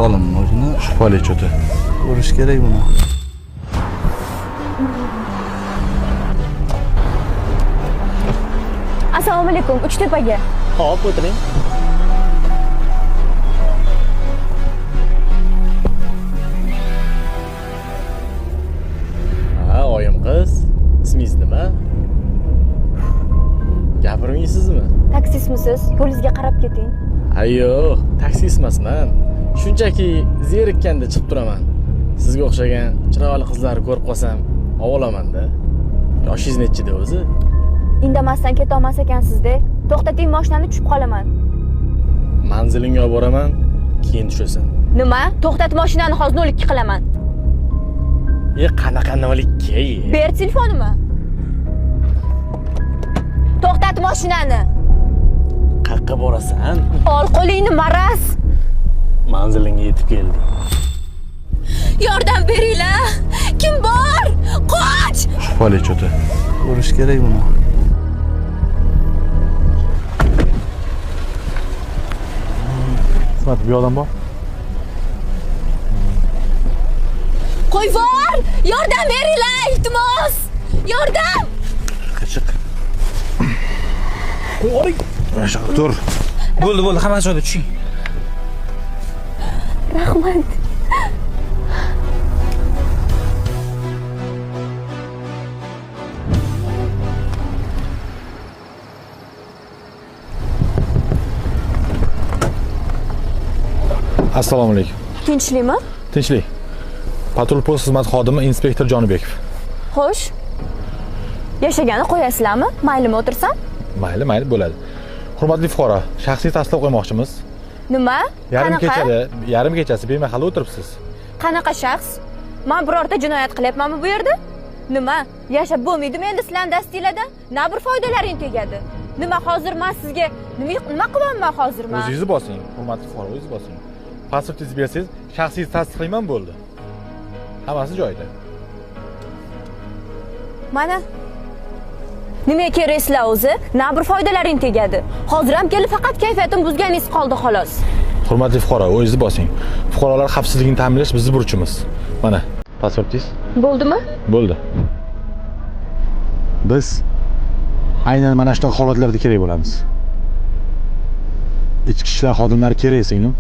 Qoldim mashina. Shubhali cho'ti. Ko'rish kerak buni. Assalomu alaykum, Uchtepaga. Hop, o'tiring. Ha, oyim qiz, ismingiz nima? Gapirmaysizmi? Taksistmisiz? Yo'lingizga qarab keting. Ha, yo'q, taksist emasman. Shunchaki zerikkanda chiqib turaman. Sizga o'xshagan chiroyli qizlarni ko'rib qolsam, ovolaman-da. Yoshingiz nechida o'zi? Indamasdan ketolmas ekansizda. To'xtating mashinani, tushib qolaman. Manzilingga olib boraman, keyin tushasan. Nima? To'xtat mashinani, hozir 02 qilaman. E, qanaqa 02? Ber telefonimni. To'xtat mashinani. Qayerga borasan? Ol qo'lingni, maraz. Manzilingga yetib keldik. Yordam beringlar. Kim bor? Qoch! Shubhali cho'ti. Ko'rish kerak buni. Xizmat bu yoqdan bor. Qo'yvor! Yordam beringlar, iltimos! Yordam! Chiq. Qo'ying. Tur. Bo'ldi, bo'ldi, hammasi joyida, tushing. Rahmat. Assalomu alaykum. Tinchlikmi? Tinchlik. Patrul post xizmati xodimi inspektor Jonibekov. Xo'sh. Yashagani qo'yasizlarmi? Maylimi o'tirsam? Mayli, mayli bo'ladi. Hurmatli fuqaro, shaxsiy tasdiq qo'ymoqchimiz. Nima? Yarim Qanaqa? kechada, yarim kechasi bemahal o'tiribsiz. Qanaqa shaxs? Men birorta jinoyat qilyapmanmi bu yerda? Nima? Yashab bo'lmaydimi endi sizlarning dastinglardan? Na bir foydalaring tegadi. Nima hozir men sizga nima qilyapman hozir men? O'zingizni bosing, hurmatli fuqaro, o'zingiz bosing. Pasportingizni bersangiz, shaxsiy tasdiqlayman bo'ldi. Hammasi joyida. Mana nimaga keraksizlar o'zi? Na bir foydalaring tegadi. Hozir ham kelib faqat kayfiyatim buzganingiz qoldi xolos. Hurmatli fuqaro, o'zingizni bosing. Fuqarolar xavfsizligini ta'minlash bizning burchimiz. Mana pasportingiz. Bo'ldimi? Bo'ldi. Biz aynan mana shunaqa holatlarda kerak bo'lamiz. Ichki ishlar xodimlari kerak, singlim.